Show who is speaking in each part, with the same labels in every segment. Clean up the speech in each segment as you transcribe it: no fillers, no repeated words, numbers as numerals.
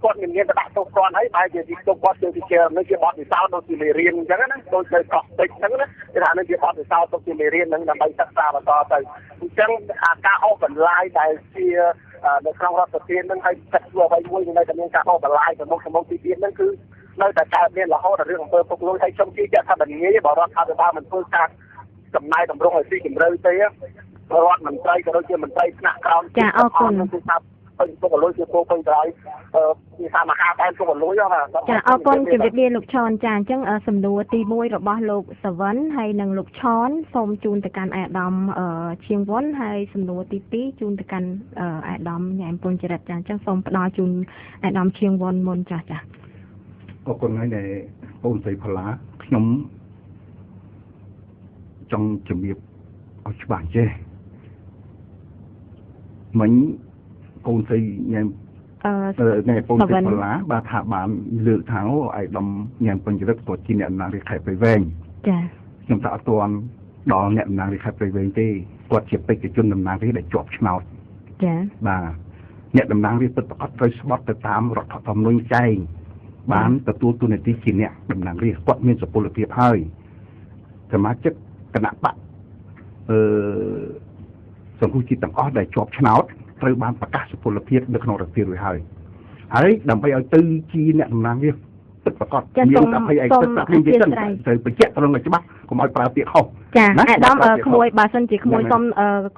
Speaker 1: គាត់មានមានទៅដាក់ទោសគាត់ហើយបែរជាទីទុកគាត់ទៅជានឹងជាបទពិសោធន៍ដូចជាមេរៀនអញ្ចឹងណាដូចនៅកោះពេជ្រអញ្ចឹងណាគេថានឹងជាបទពិសោធន៍ទុកជាមេរៀននឹងដើម្បីសិក្សាបន្តទៅអញ្ចឹងអាការអូសបន្លាយដែលជានៅក្នុងរដ្ឋសភានឹងឲ្យកាត់ធ្វើអ្វីមួយនៅតែមានការអូសបន្លាយទៅមុខទៅមុខទីទៀតហ្នឹងគឺនៅតែកើតមានរហូតដល់រឿងអំពើពុករលួយហើយខ្ញុំជឿជាក់ថាមិនងាយបើរដ្ឋាភិបាលមិនធ្វើការចំណាយតម្រង់ឲ្យស៊ីជម្រៅទេរដ្ឋមន្ត្រីក៏ដូចជាមន្ត្រីថ្នាក់ក្រោម
Speaker 2: ចាអរគុណ
Speaker 1: គឺថាពេញពុករលួយជាពោពេញក្រោយជាថាមហាដែនពុករលួយបាទ
Speaker 2: ចាអរគុណជម្រាបលាលោកឆនចាអញ្ចឹងសំណួរទី1របស់លោកសវណ្ណហើយនិងលោកឆនសូមជូនទៅកាន់អាដាមឈៀងវុនហើយសំណួរទី2ជូនទៅកាន់អាដាមញ៉ែមពុនចរិតចាអញ្ចឹងសូមផ្ដល់ជូនអាដាមឈៀងវុនមុនចាចា
Speaker 3: អរគុណហើយដែលបងស្រីផល្លាខ្ញុំចង់ជំរាបឲ្យច្បាស់ចេះមិញកូនស្រីញ៉ែម
Speaker 2: អឺ
Speaker 3: ណែបងស្រីផល្លាបាទថាបានលើកថាអូឯកឧត្តមញ៉ែមពេញចរិតគាត់ជាអ្នកតំណាងរាស្ត្រខេត្តព្រៃវែង
Speaker 2: ចា
Speaker 3: ខ្ញុំថាអត់ទាន់ដល់អ្នកតំណាងរាស្ត្រខេត្តព្រៃវែងទេគាត់ជាបេក្ខជនតំណាងរាស្ត្រដែលជាប់ឆ្នោត
Speaker 2: ចា
Speaker 3: បាទអ្នកតំណាងរាស្ត្រពិតប្រាកដត្រូវស្បត់ទៅតាមរដ្ឋធម្មនុញ្ញចែងបានទទួលតួនាទីជាអ្នកតំណាងរាស្ត្រគាត់មានសុពលភាពហើយសមាជិកគណៈបកអឺសង្គមជាតិទាំងអស់ដែលជាប់ឆ្នោតត្រូវបានប្រកាសសុពលភាពនៅក្នុងរដ្ឋាភិបាលរួចហើយហើយដើម្បីឲ្យទៅជាអ្នកតំណាងរាស្ត្រពិតប្រាកដមានអភ័យឯកសិទ្ធិខ្ញុំនិយាយទៅត្រូវបញ្ជាក់ត្រង់ឲ្យច្បាស់កុំឲ្យប្រើពាក្យខុស
Speaker 2: ចាអាដាមក្មួយបើសិនជាក្មួយសុំ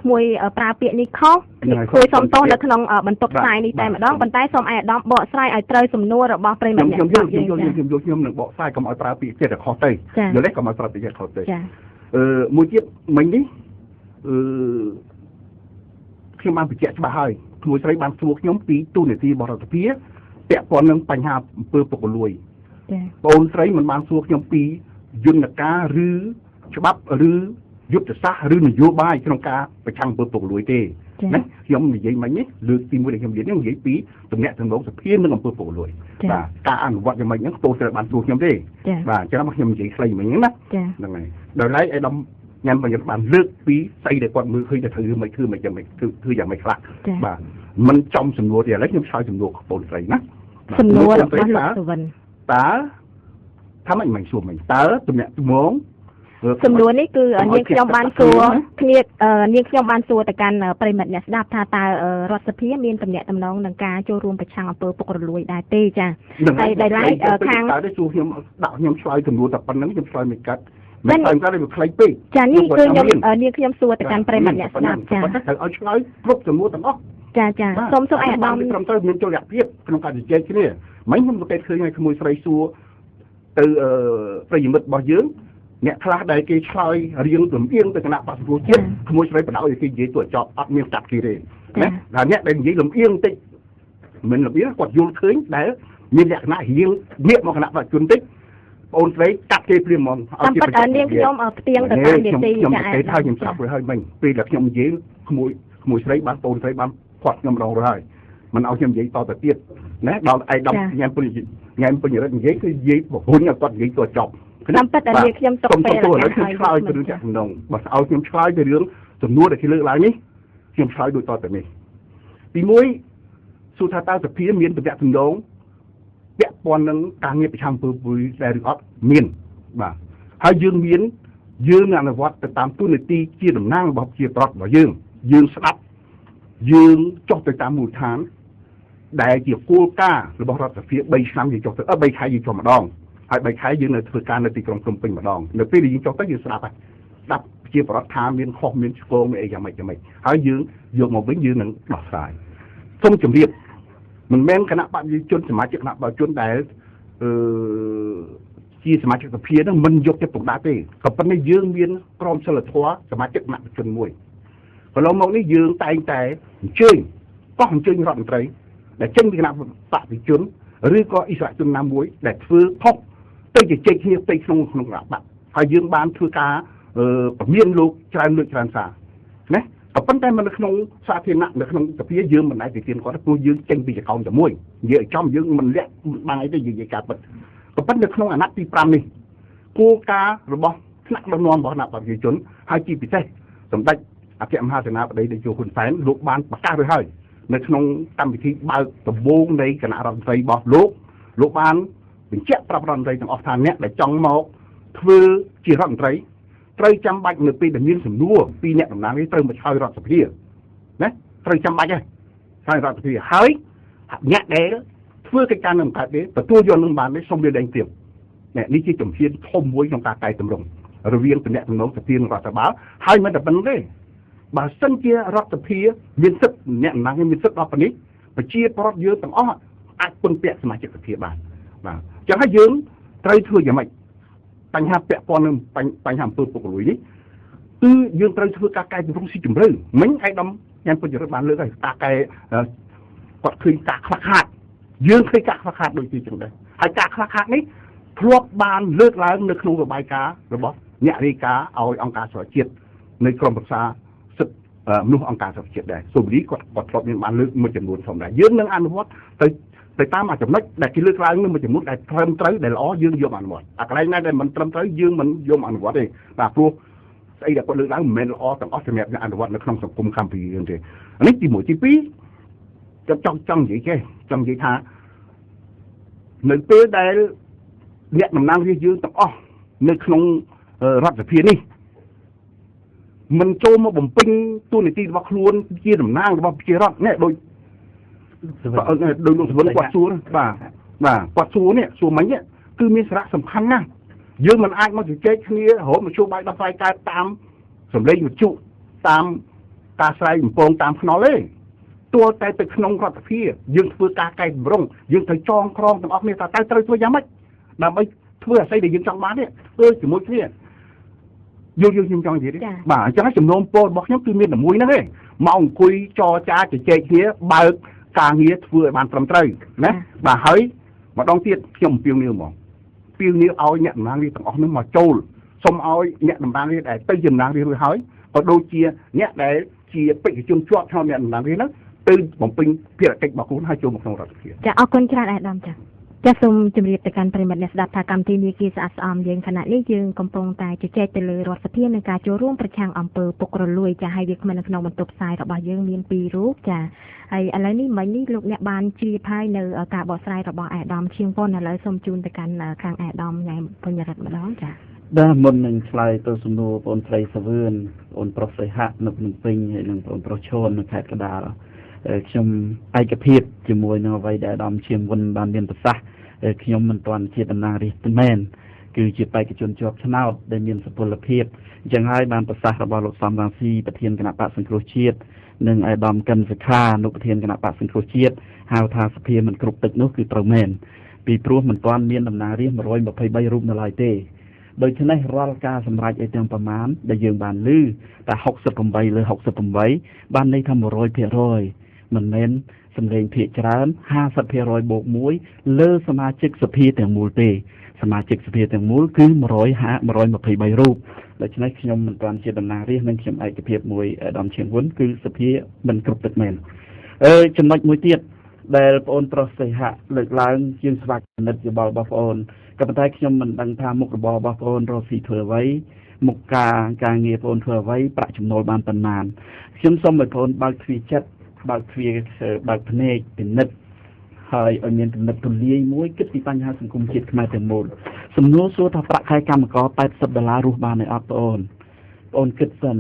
Speaker 2: ក្មួយប្រើពាក្យនេះខុសក្មួយសុំទោសនៅក្នុងបន្ទប់ផ្សាយនេះតែម្ដងប៉ុន្តែសូមអាដាមបកស្រាយឲ្យត្រូវសំណួររបស់ប្រិយមិត្ត
Speaker 3: ខ្ញុំយល់ខ្ញុំយល់ខ្ញុំយល់ខ្ញុំនឹងបកស្រាយកុំឲ្យប្រើពាក្យចិត្តខុសទៅយល់ទេកុំឲ្យប្រើពាក្យចិត្តខុសទៅ
Speaker 2: ចា
Speaker 3: អឺមួយទៀតមិញនេះអឺខ្ញុំបានបញ្ជាក់ច្បាស់ហើយក្មួយស្រីបានសួរខ្ញុំពីទូនាទីបរដ្ឋាភិបាលពាក់ព័ន្ធនឹងបញ្ហាអំពើពុករលួយ
Speaker 2: ចា
Speaker 3: បងស្រីមិនបានសួរខ្ញុំពីយន្តការឬច្បាប់ឬយុទ្ធសាស្ត្រឬនយោបាយក្នុងការប្រឆាំងអំពើពុករលួយទេណាខ្ញុំនិយាយមិញនេះលើកទី1ដែលខ្ញុំនិយាយនេះនិយាយពីទំនាក់ទំនងសភានិងអំពើពុករលួយបាទការអនុវត្តយ៉ាងម៉េចហ្នឹងទោះត្រូវបានសួរខ្ញុំទេបាទអញ្ចឹងមកខ្ញុំនិយាយខ្លីមិញហ្នឹងណាហ្នឹងហើយដោយឡែកឯដំញ៉ាំបញ្ញត្តិបានលើកពីស្អីដែលគាត់មើលឃើញថាធ្វើមិនធ្វើមិនយ៉ាងម៉េចធ្វើយ៉ាងម៉េចខ្លះបាទមិនចំសំណួរទេឥឡូវខ្ញុំឆ្លើយសំណួរបងស្រីណា
Speaker 2: សំណួររបស់លោកសុវិន
Speaker 3: តើថាម៉េចមិនសួរមិញតើទំនាក់ទំនង
Speaker 2: សំណួរនេះគឺនាងខ្ញុំបានសួរគ្នានាងខ្ញុំបានសួរទៅកាន់ប្រិមិត្តអ្នកស្ដាប់ថាតើរដ្ឋសភាមានទំនាក់ទំនងនឹងការចូលរួមប្រឆាំងអំពើពុករលួយដែរទេចាហើយដោយឡែកខាង
Speaker 3: តើទេសួរខ្ញុំដាក់ខ្ញុំឆ្លើយសំណួរតែប៉ុណ្្នឹងខ្ញុំឆ្លើយមិនកាត់មិនឆ្លើយកាត់វាខ្លីពេក
Speaker 2: ចានេះគឺខ្ញុំនាងខ្ញុំសួរទៅកាន់ប្រិមិត្តអ្នកស្ដាប់ចា
Speaker 3: ប៉ុន្តែត្រូវឲ្យឆ្លើយគ្រប់សំណួរទាំងអស់
Speaker 2: ចាចាសូមសូមឯកឧត្តម
Speaker 3: ត្រឹមត្រូវមានតុល្យភាពក្នុងការជជែកគ្នាមិញខ្ញុំសង្កេតឃើញឲ្យក្មួយស្រីសួរទៅប្រិយមិត្តរបស់យើងអ្នកខ្លះដែលគេឆ្លើយរៀងលំអៀងទៅគណៈបក្សសង្គ្រោះជាតិក្មួយស្រីបដ ாய் ឲ្យគេនិយាយទៅចប់អត់មានកាត់គេទេណាដល់អ្នកដែលនិយាយលំអៀងតិចមិនលំអៀងគាត់យល់ឃើញដែលមានលក្ខណៈរៀងងាកមកគណៈបក្សជនតិចបងស្រីកាត់គេភ្លាមហ្មង
Speaker 2: ឲ្យគេតាមនាងខ្ញុំផ្ទៀងទៅតាមនាទី
Speaker 3: ចាខ្ញុំគេថាខ្ញុំស្រាប់រួចហើយមិញពេលដែលខ្ញុំនិយាយក្មួយក្មួយស្រីបានបងស្រីបានគាត់ខ្ញុំម្ដងរួចហើយមិនឲ្យខ្ញុំនិយាយតទៅទៀតណាដល់ឯង10ញ៉ាំពុញញ៉ាំពុញរិទ្ធនិយាយគឺនិយាយបរុញឲ្យគាត់និយាយទៅចប់
Speaker 2: តាមពិតតែនេះខ្ញុំទុក
Speaker 3: ពេលឥឡូវខ្ញុំឆ្លើយទៅរឿងចាក់សំណងបើឲ្យខ្ញុំឆ្លើយទៅរឿងសំណួរដែលគេលើកឡើងនេះខ្ញុំឆ្លើយដូចតទៅនេះទី1សួរថាតើសភាមានតំណតំណងពាក់ព័ន្ធនឹងការងារប្រឆាំងអំពើពុយដែរឬអត់មានបាទហើយយើងមានយើងអនុវត្តទៅតាមទូនាទីជាតំណាងរបស់ជាប្រដ្ឋរបស់យើងយើងស្ដាប់យើងចុះទៅតាមមូលដ្ឋានដែលជាគោលការណ៍របស់រដ្ឋសភា3ឆ្នាំយើងចុះទៅ3ខែយើងចុះម្ដងហើយ3ខែយើងនៅធ្វើការនៅទីក្រុងភ្នំពេញម្ដងនៅពេលដែលយើងចុះទៅយើងស្ដាប់ហើយស្ដាប់ជាប្រដ្ឋថាមានខុសមានឆ្គងមានអីយ៉ាងម៉េចយ៉ាងម៉េចហើយយើងយកមកវិញយើងនឹងដោះស្រាយសូមជម្រាបមិនមែនគណៈបព្វជិជនសមាជិកគណៈបព្វជិជនដែលអឺជាសមាជិកសភានឹងមិនយកចិត្តទុកដាក់ទេក៏ប៉ុន្តែយើងមានក្រមសីលធម៌សមាជិកគណៈបព្វជិជនមួយកន្លងមកនេះយើងតែងតែអញ្ជើញកោះអញ្ជើញរដ្ឋមន្ត្រីដែលចេញពីគណៈបព្វជិជនឬក៏អិសរាជជនណាមួយដែលធ្វើខុសទៅជជែកគ្នាផ្ទៃក្នុងក្នុងគណៈបកហើយយើងបានធ្វើការពមៀនលោកច្រើនលើកច្រើនសារណាក៏ប៉ុន្តែមកនៅក្នុងសាធារណៈនៅក្នុងសភាយើងមិនដែលទៅទៀនគាត់ព្រោះយើងចេញពីចកោមតែមួយនិយាយឲ្យចំយើងមិនលាក់បាំងអីទេយើងនិយាយការពិតក៏ប៉ុន្តែនៅក្នុងអាណត្តិទី5នេះគោលការណ៍របស់ថ្នាក់ដឹកនាំរបស់គណៈប្រជាជនហើយជាពិសេសសម្ដេចអគ្គមហាសេនាបតីតេជោហ៊ុនសែនលោកបានប្រកាសរួចហើយ នៅក្នុងកម្មវិធីបើកដំបូងនៃគណៈរដ្ឋមន្ត្រីរបស់លោកលោកបានបញ្ជាក់ប្រាប់រដ្ឋមន្ត្រីទាំងអស់ថាអ្នកដែលចង់មកធ្វើជារដ្ឋមន្ត្រីត្រូវចាំបាច់នៅពេលដែលមានសំណួរពីអ្នកតំណាងរាស្ត្រត្រូវមកឆ្លើយរដ្ឋសភាណាត្រូវចាំបាច់ហើយឆ្លើយរដ្ឋសភាហើយអ្នកដែលធ្វើកិច្ចការនឹងកើតទេទទួលយកនឹងបានទេសូមវាលែងទៀតនេះជាជំហានធំមួយក្នុងការកែតម្រង់រវាងទំនាក់ទំនងសភានិងរដ្ឋបាលហើយមិនតែប៉ុណ្្នឹងទេបើសិនជារដ្ឋសភាមានសិទ្ធិអ្នកតំណាងមានសិទ្ធិដល់ប៉ុណ្នេះប្រជាពលរដ្ឋយើងទាំងអស់អាចពឹងពាក់សមាជិកសភាបានបាទអញ្ចឹងហើយយើងត្រូវធ្វើយ៉ាងម៉េចបញ្ហាពាក់ព័ន្ធនឹងបញ្ហាអំពើពុករលួយនេះគឺយើងត្រូវធ្វើការកែតម្រង់ស៊ីជម្រៅមិញឯកឧត្តមញ៉ាំពុជរិទ្ធបានលើកហើយការកែគាត់ឃើញការខ្វះខាតយើងឃើញការខ្វះខាតដូចជាចឹងដែរហើយការខ្វះខាតនេះធ្លាប់បានលើកឡើងនៅក្នុងរបាយការណ៍របស់អ្នករាយការណ៍ឲ្យអង្គការសហជាតិនៅក្រុមប្រឹក្សាសិទ្ធិមនុស្សអង្គការសហជាតិដែរសូមរីគាត់ធ្លាប់មានបានលើកមួយចំនួនធំដែរយើងនឹងអនុវត្តទៅតាមអាចំណុចដែលគេលើកឡើងនឹងមួយចំនួនដែលត្រឹមត្រូវដែលល្អយើងយកអនុវត្តអាកន្លែងណាដែលមិនត្រឹមត្រូវយើងមិនយកអនុវត្តទេបាទព្រោះស្អីដែលគាត់លើកឡើងមិនមែនល្អទាំងអស់សម្រាប់អ្នកអនុវត្តនៅក្នុងសង្គមកម្ពុជាយើងទេអានេះទី1ទី2ចង់និយាយចេះចង់និយាយថានៅពេលដែលអ្នកតំណាងរាស្ត្រយើងទាំងអស់នៅក្នុងរដ្ឋសភានេះមិនចូលមកបំពេញតួនាទីរបស់ខ្លួនជាតំណាងរបស់ប្រជារដ្ឋនេះដូចលោកសវណ្ណគាត់សួរបាទបាទគាត់សួរនេះសួរមិញគឺមានសារៈសំខាន់ណាស់យើងមិនអាចមកជជែកគ្នារហូតមកជួបបាយដោះស្រាយកើតតាមសម្លេងវិទ្យុតាមការស្រែកបំពងតាមថ្នល់ទេទោះតែទៅក្នុងរដ្ឋសភាយើងធ្វើការកែតម្រង់យើងត្រូវចងក្រងទាំងអស់គ្នាថាតើត្រូវធ្វើយ៉ាងម៉េចដើម្បីធ្វើអាស័យដែលយើងចង់បាននេះធ្វើជាមួយគ្នាយើងខ្ញុំចង់និយាយទេបាទអញ្ចឹងចំណូលពររបស់ខ្ញុំគឺមានតែមួយហ្នឹងឯងមកអង្គុយចរចាជជែកគ្នាបើកការងារធ្វើឲ្យបានត្រឹមត្រូវណាបាទហើយម្ដងទៀតខ្ញុំអំពាវនាវហ្មងពាវនាវឲ្យអ្នកតំណាងរាស្ត្រទាំងអស់នោះមកចូលសូមឲ្យអ្នកតំណាងរាស្ត្រដែលទៅជាតំណាងរាស្ត្ររួចហើយក៏ដូចជាអ្នកដែលជាបេក្ខជនជាប់ឆ្នោតអ្នកតំណាងរាស្ត្រហ្នឹងទៅបំពេញភារកិច្ចរបស់ខ្លួនហើយចូលមកក្នុងរដ្ឋសភា
Speaker 2: ចាអរគុណច្រើនអាដាមចាចាសូមជម្រាបទៅកាន់ប្រិយមិត្តអ្នកស្ដាប់ថាកម្មវិធីនាគារស្អាតស្អំយើងខណៈនេះយើងកំពុងតែជជែកទៅលើរដ្ឋសភានិងការចូលរួមប្រឆាំងអំពើពុករលួយចាហើយវាគ្មិននៅក្នុងបន្ទប់ផ្សាយរបស់យើងមានពីររូបចាហើយឥឡូវនេះមិញនេះលោកអ្នកបានជ្រាបហើយនៅការបកស្រាយរបស់អាដាមឈៀងប៉ុនឥឡូវសូមជូនទៅកាន់ខាងអាដាមញ៉ែមបញ្ញរិទ្ធម្ដងចា
Speaker 4: បាទមុននឹងឆ្លើយទៅសំណួរបងស្រីសាវឿនបងប្រុសសីហៈនៅភ្នំពេញហើយនិងបងប្រុសឈននៅខេត្តកណ្ដាលខ្ញុំឯកភាពជាមួយនឹងអ្វីដែលអាដាមឈៀងវុនបានមានប្រសាសន៍ខ្ញុំមិនទាន់ជាតំណាងរាស្ត្រមែនគឺជាបេក្ខជនជាប់ឆ្នោតដែលមានសុពលភាពអញ្ចឹងហើយបានប្រសាសន៍របស់លោកសំរងស៊ីប្រធានគណៈបក្សសង្គ្រោះជាតិនិងអាដាមកឹមសុខាអនុប្រធានគណៈបក្សសង្គ្រោះជាតិហៅថាសភាមិនគ្រប់ទឹកនោះគឺត្រូវមែនពីព្រោះមិនទាន់មានតំណាងរាស្ត្រ123រូបនៅឡើយទេដូច្នេះរាល់ការសម្រេចឲ្យទាំងប្រមាណដែលយើងបានឮតែ68លើ68បានន័យថា100%មិនមែនសម្លេងភាគច្រើន 50% បូក1លើសមាជិកសភាទាំងមូលទេសមាជិកសភាទាំងមូលគឺ123រូបដូច្នេះខ្ញុំមិនទាន់ជាតំណាងរាស្ត្រនិងខ្ញុំឯកភាពមួយអាដាមឈៀងវុនគឺសភាមិនគ្រប់ទឹកមែនចំណុចមួយទៀតដែលបងអូនប្រុសសីហៈលើកឡើងយើងស្វាគមន៍យោបល់របស់បងអូនក៏ប៉ុន្តែខ្ញុំមិនដឹងថាមុខរបររបស់បងអូនរកស៊ីធ្វើអ្វីមុខការងារបងអូនធ្វើអ្វីប្រាក់ចំណូលបានប៉ុន្មានខ្ញុំសូមឲ្យបងអូនបើកទ្វារចិត្តបើកទ្វារបើកភ្នែកពិនិត្យហើយឲ្យមានគំនិតទូលាយមួយគិតពីបញ្ហាសង្គមជាតិខ្មែរទាំងមូលសំណួរសួរថាប្រាក់ខែកម្មករ80ដុល្លាររស់បានទេអត់បងអូនបងអូនគិតសិន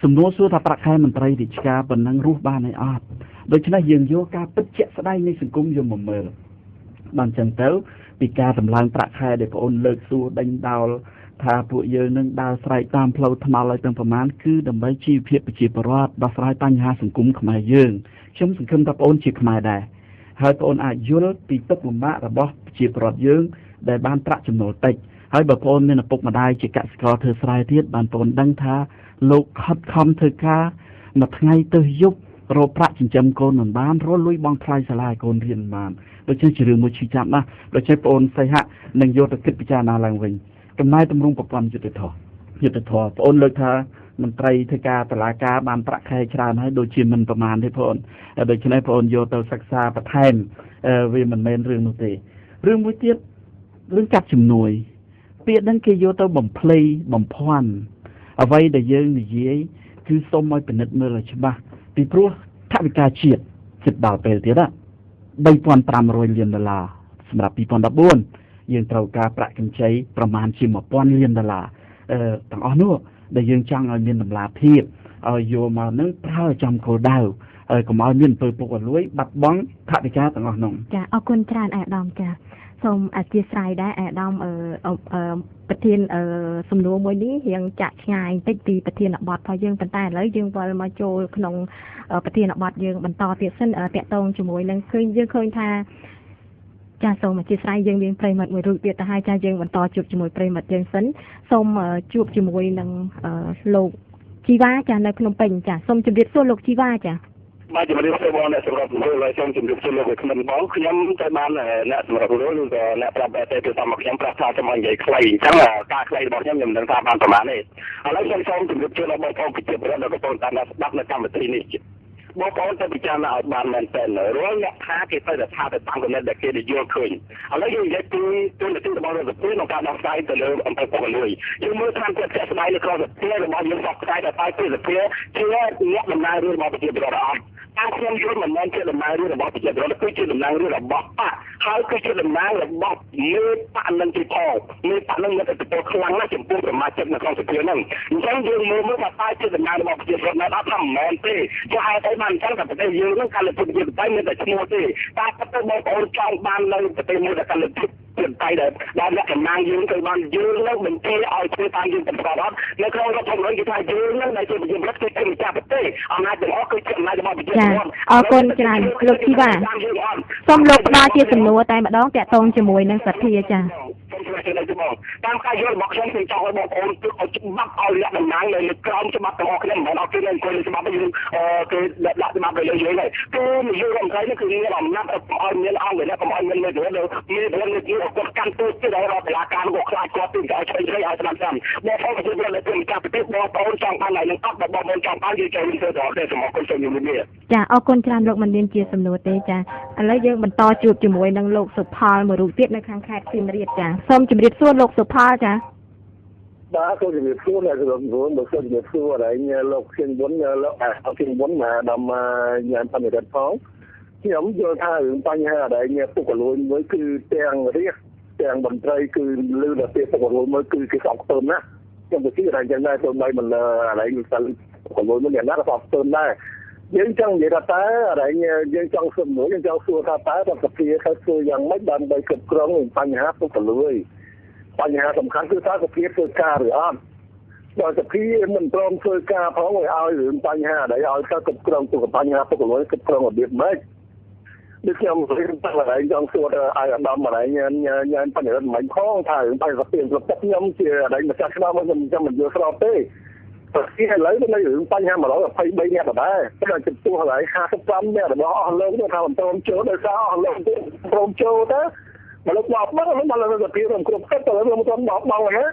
Speaker 4: សំណួរសួរថាប្រាក់ខែមន្ត្រីរាជការប៉ុណ្ណឹងរស់បានទេអត់ដូច្នេះយើងយកការពិតជាក់ស្ដែងនៃសង្គមយកមកមើលបានចឹងទៅពីការតម្លើងប្រាក់ខែដែលបងអូនលើកសួរដេញដោលថាពួកយើងនឹងដើរស្រែកតាមផ្លូវថ្នល់ឲ្យទាំងប្រមាណគឺដើម្បីជីវភាពប្រជាពលរដ្ឋដោះស្រាយបញ្ហាសង្គមខ្មែរយើងខ្ញុំសង្ឃឹមថាបងអូនជាខ្មែរដែរហើយបងអូនអាចយល់ពីទុក្ខលំបាករបស់ប្រជាពលរដ្ឋយើងដែលបានប្រាក់ចំណូលតិចហើយបើបងអូនមានឪពុកម្ដាយជាកសិករធ្វើស្រែទៀតបានបងអូនដឹងថាលោកខិតខំធ្វើការមួយថ្ងៃទៅយប់រកប្រាក់ចិញ្ចឹមកូនមិនបានរកលុយបង់ថ្លៃសាលាឲ្យកូនរៀនមិនបានដូច្នេះជារឿងមួយឈឺចាប់ណាស់ដូច្នេះបងអូនសីហៈនឹងយកទៅគិតពិចារណាឡើងវិញកំណែតម្រង់ប្រព័ន្ធយុត្តិធម៌បងអូនលើកថាមន្ត្រីធ្វើការតុលាការបានប្រាក់ខែច្រើនហើយដូចជាមិនប្រមាណទេបងអូនដូច្នេះបងអូនយកទៅសិក្សាបន្ថែមវាមិនមែនរឿងនោះទេរឿងមួយទៀតរឿងកាត់ជំនួយពាក្យហ្នឹងគេយកទៅបំភ្លៃបំភាន់អ្វីដែលយើងនិយាយគឺសូមឲ្យពិនិត្យមើលឲ្យច្បាស់ពីព្រោះថវិកាជាតិ ចិត្តដល់ពេលទៀត3500លានដុល្លារសម្រាប់2014យើងត្រូវការប្រាក់កម្ចីប្រមាណជា1000លានដុល្លារអឺទាំងអស់នោះដែលយើងចង់ឲ្យមានតម្លាភាពឲ្យយកមកនឹងប្រើចំគោលដៅហើយកុំឲ្យមានអំពើពុករលួយបាត់បង់ថវិកាទាំងអស់នោះ
Speaker 2: ចាអរគុណច្រើនអាដាមចាសូមអធិស្ឋានដែរអាដាមអឺប្រធានសំណួរមួយនេះរៀងចាក់ឆ្ងាយបន្តិចពីប្រធានបទរបស់យើងប៉ុន្តែឥឡូវយើងវិលមកចូលក្នុងប្រធានបទយើងបន្តទៀតសិនតាក់ទងជាមួយនឹងឃើញយើងឃើញថាចាសូមអធិស្ឋានយើងមានប្រិមត្តមួយរូបទៀតទៅហើយចាយើងបន្តជួបជាមួយប្រិមត្តយើងសិនសូមជួបជាមួយនឹងលោកជីវ៉ាចានៅភ្នំពេញចាសូមជម្រាបសួរលោកជីវ៉ាចា
Speaker 1: បាទជំរាបសួរបងអ្នកសម្របសម្រួលហើយសូមជម្រាបសួរលោកវិក្មិនបងខ្ញុំទៅបានអ្នកសម្របសម្រួលឬក៏អ្នកប្រាប់តែទៅតាមមកខ្ញុំប្រាប់ថាខ្ញុំឲ្យនិយាយខ្លីអញ្ចឹងការខ្លីរបស់ខ្ញុំខ្ញុំមិនដឹងថាបានប្រមាណទេឥឡូវខ្ញុំសូមជម្រាបជូនដល់បងប្អូនប្រជាពលរដ្ឋដែលកំពុងតាមស្ដាប់នៅកម្មវិធីនេះបងប្អូនទៅពិចារណាឲ្យបានមែនទែនរាល់អ្នកថាគេទៅតែថាទៅតាមគំនិតដែលគេយល់ឃើញឥឡូវយើងនិយាយពីទូនាទីរបស់រដ្ឋសភាក្នុងការដោះស្រាយទៅលើអំពើពុករលួយយើងមើលតាមជាក់ស្ដែងនៅក្នុងសភារបស់យើងសោកស្ដាយដល់តែសភាជាអ្នកតំណាងរាស្ត្ររបស់ប្រជាពលរដ្ឋអត់តាមខ្ញុំយល់មិនមែនជាតំណាងរាស្ត្ររបស់ប្រជាពលរដ្ឋគឺជាតំណាងរាស្ត្ររបស់បក្សហើយគឺជាតំណាងរបស់មេបក្សនឹងទីផងមេបក្សនឹងមានឥទ្ធិពលខ្លាំងណាស់ចំពោះសមាជិកនៅក្នុងសភាហ្នឹងអញ្ចឹងយើងមើលមើលថាតើជាតំណាងរបស់ប្រជាពលរដ្ឋនៅអត់ថាមិនមែនទេចុះហេតុអីបានអញ្ចឹងតែប្រទេសយើងហ្នឹងការលទ្ធិប្រជាធិបតេយ្យមានតែឈ្មោះទេតាមពិតទៅបងប្អូនចង់បាននៅប្រទេសមួយដែលការលទ្ធិប្រជាធិបតេយ្យដែលអ្នកតំណាងយើងទៅបានយើងនឹងបញ្ជាឲ្យធ្វើតាមយើងបន្តអត់នៅក្នុងរដ្ឋធម្មនុញ្ញគេថាយើងនឹងដែលជាប្រជាពលរដ្ឋគឺជាម្ចាស់ប្រទេសអំណាចទាំងអស់គឺជាអំណាចរបស់ប្រជាពលរដ្ឋ
Speaker 2: អរគុណច្រើនលោកជីវ៉ាសូមលោកផ្ដល់ជាសំណួរតែម្ដងតាក់ទងជាមួយនឹងសភាចា
Speaker 1: សូមជម្រាបជូនដល់បងតាមការយល់របស់ខ្ញុំខ្ញុំចង់ឲ្យបងប្អូនទើបឲ្យច្បាប់ឲ្យអ្នកតំណាងនៅលើក្រោមច្បាប់ទាំងអស់គ្នាមិនមែនឲ្យគេនៅអង្គុយលើច្បាប់យើងគេដាក់ច្បាប់ទៅលើយើងទេគឺនាយករដ្ឋមន្ត្រីនេះគឺមានអំណាចឲ្យមានអង្គនេះកុំឲ្យមានមេពលមេពលនេះគឺគាត់កាន់ទូទៅដល់រដ្ឋបាលការគាត់ខ្លាចគាត់ទីឲ្យឆ្វេងឲ្យស្ដាប់តាមបងប្អូនប្រជាពលរដ្ឋដែលជាម្ចាស់ប្រទេសបងប្អូនចង់បានឲ្យនឹងអត់បងប្អូនចង់បានយើងចូលរួមធ្វើដល់ទេសូមអរគុណសូមជម្រាបលា
Speaker 2: ចាអរគុណច្រើនលោកមិនមានជាសំណួរទេចាឥឡូវយើងបន្តជួបជាមួយនឹងលោកសុផលមួយរូបទៀតនៅខាងខេត្តសៀមរាបចាសូមជម្រាបសួរលោកសុផលចា
Speaker 1: បាទសូមជម្រាបសួរអ្នកសម្របសម្រួលបើសូមជម្រាបសួរអរលោកខៀងវុនលោកអខៀងវុនមកដល់ញ៉ាំបញ្ញរដ្ឋផងខ្ញុំយល់ថារឿងបញ្ហាដែលពុករលួយមួយគឺទាំងរាជទាំងមន្ត្រីគឺលឺដល់ពេលពុករលួយមួយគឺគេសោកស្ទើមណាស់ខ្ញុំទៅជឿថាអញ្ចឹងដែរសូម្បីមិនអរពុករលួយមួយអ្នកណាក៏សោកស្ទើមដែរយើងចង់និយាយថាតើអរយើងចង់សួរមួយយើងចង់សួរថាតើរដ្ឋសភាเขาធ្វើយ៉ាងម៉េចដើម្បីគ្រប់គ្រងបញ្ហាពុករលួយបញ្ហាសំខាន់គឺតើសភាធ្វើការឬអត់បើសភាមិនព្រមធ្វើការផងឲ្យរឿងបញ្ហាដែលឲ្យទៅគ្រប់គ្រងទុកបញ្ហាពុករលួយគ្រប់គ្រងរបៀបម៉េចដូចខ្ញុំរៀនតាំងតែចង់សួរឲ្យអាដាមអរញ៉ាំញ៉ាំបញ្ហាមិនផងថារឿងបញ្ហាសភាគ្រប់ខ្ញុំជាអរម្ចាស់ឆ្នោតខ្ញុំចាំមិនយល់ស្របទេប្រទេសឥឡូវនៅរឿងបញ្ហា123នាក់ដដែលតែចំពោះឥឡូវ55នាក់របស់អស់លោកនោះថាមិនព្រមចូលដោយសារអស់លោកព្រមចូលទៅមកលោកបោកមកលោកមកលើសភារំគ្រប់ទឹកទៅលោកមិនបោកបងណា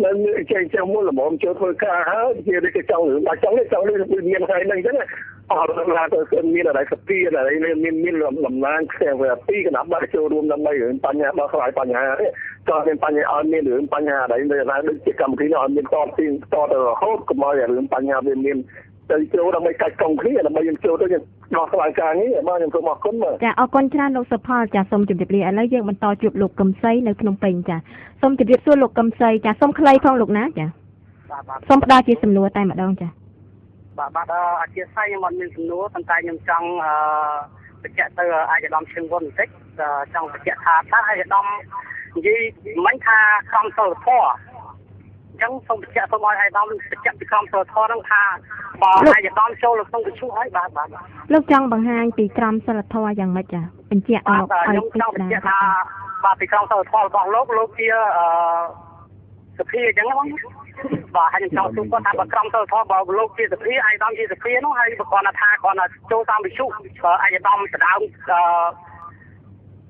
Speaker 1: នៅចេញចេញមួយល្មមចូលធ្វើការហើយជាគេចង់រឿងបាច់ចង់នេះចង់នេះមានថ្ងៃហ្នឹងអញ្ចឹងអស់លោកឡាទៅមានអីសភាអីមានមានតំណាងផ្សេងពីគណៈបក្សចូលរួមដើម្បីរឿងបញ្ហាដោះស្រាយបញ្ហានេះចង់មានបញ្ហាឲ្យមានរឿងបញ្ហាអីដែលដូចជាកម្មវិធីនេះឲ្យមានតទីតទៅរហូតកុំឲ្យរឿងបញ្ហាវាមានទៅចូលដើម្បីកាច់កង់គ្នាដើម្បីយើងចូលទៅយើងដោះស្រាយការនេះបាទខ្ញុំសូមអរគុណបាទ
Speaker 2: ចាអរគុណច្រើនលោកសុផលចាសូមជម្រាបលាឥឡូវយើងបន្តជួបលោកកឹមសីនៅភ្នំពេញចាសូមជម្រាបសួរលោកកឹមសីចាសូមខ្លីផងលោកណាចាសូមផ្ដល់ជាសំណួរតែម្ដងចា
Speaker 5: បាទបាទអធិស្ឋានខ្ញុំអត់មានសំណួរប៉ុន្តែខ្ញុំចង់បញ្ជាក់ទៅអាយដាមឈឹងវុនបន្តិចចង់បញ្ជាក់ថាតើអាយដាមនិយាយមិញថាក្រមសីលធម៌អញ្ចឹងសូមបញ្ជាក់សូមឲ្យអាយដាមបញ្ជាក់ពីក្រមសីលធម៌ហ្នឹងថាបើអាយដាមចូលក្នុងវិទ្យុហើយបាទបាទ
Speaker 2: លោកចង់បង្ហាញពីក្រមសីលធម៌យ៉ាងម៉េចចាបញ្ជាក់ឲ្យ
Speaker 5: ខ្ញុំចង់បញ្ជាក់ថាបាទពីក្រមសីលធម៌របស់លោកលោកជាសភាអញ្ចឹងបងបាទហើយខ្ញុំចង់សួរគាត់ថាបើក្រមសីលធម៌បើលោកជាសភាអាយដាមជាសភានោះហើយបើគាត់ថាគាត់ចូលតាមវិទ្យុបើអាយដាមដដើម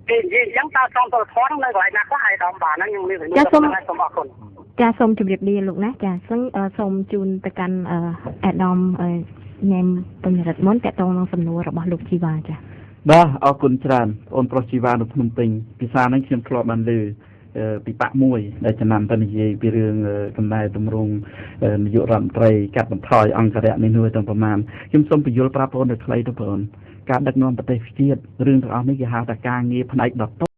Speaker 5: គេនិយាយអញ្ចឹងតើក្រមសីលធម៌នៅកន្លែងណាខ្លះអាយដាមបាទហ្នឹងខ្ញុំមានសំណួរសូមអរគុណ
Speaker 2: ចាសូមជម្រាបលាលោកណាចាសូមជូនទៅកាន់អាដាមញ៉ែមបញ្ញរិទ្ធមុនតកតងនឹងសំណួររបស់លោកជីវ៉ាចា
Speaker 4: បាទអរគុណច្រើនបងប្រុសជីវ៉ានៅភ្នំពេញភាសាហ្នឹងខ្ញុំធ្លាប់បានឮពីបាក់មួយដែលចំណាំទៅនិយាយពីរឿងកំណែទម្រង់នាយករដ្ឋមន្ត្រីកាត់បន្ថយអង្គរៈនេះនោះទាំងប្រមាណខ្ញុំសូមបញ្យល់ប្រាប់បងនៅខ្លីទៅបង ការដឹកនាំប្រទេសជាតិរឿងទាំងអស់នេះគេហៅថាការងារផ្នែកដ៏តូច។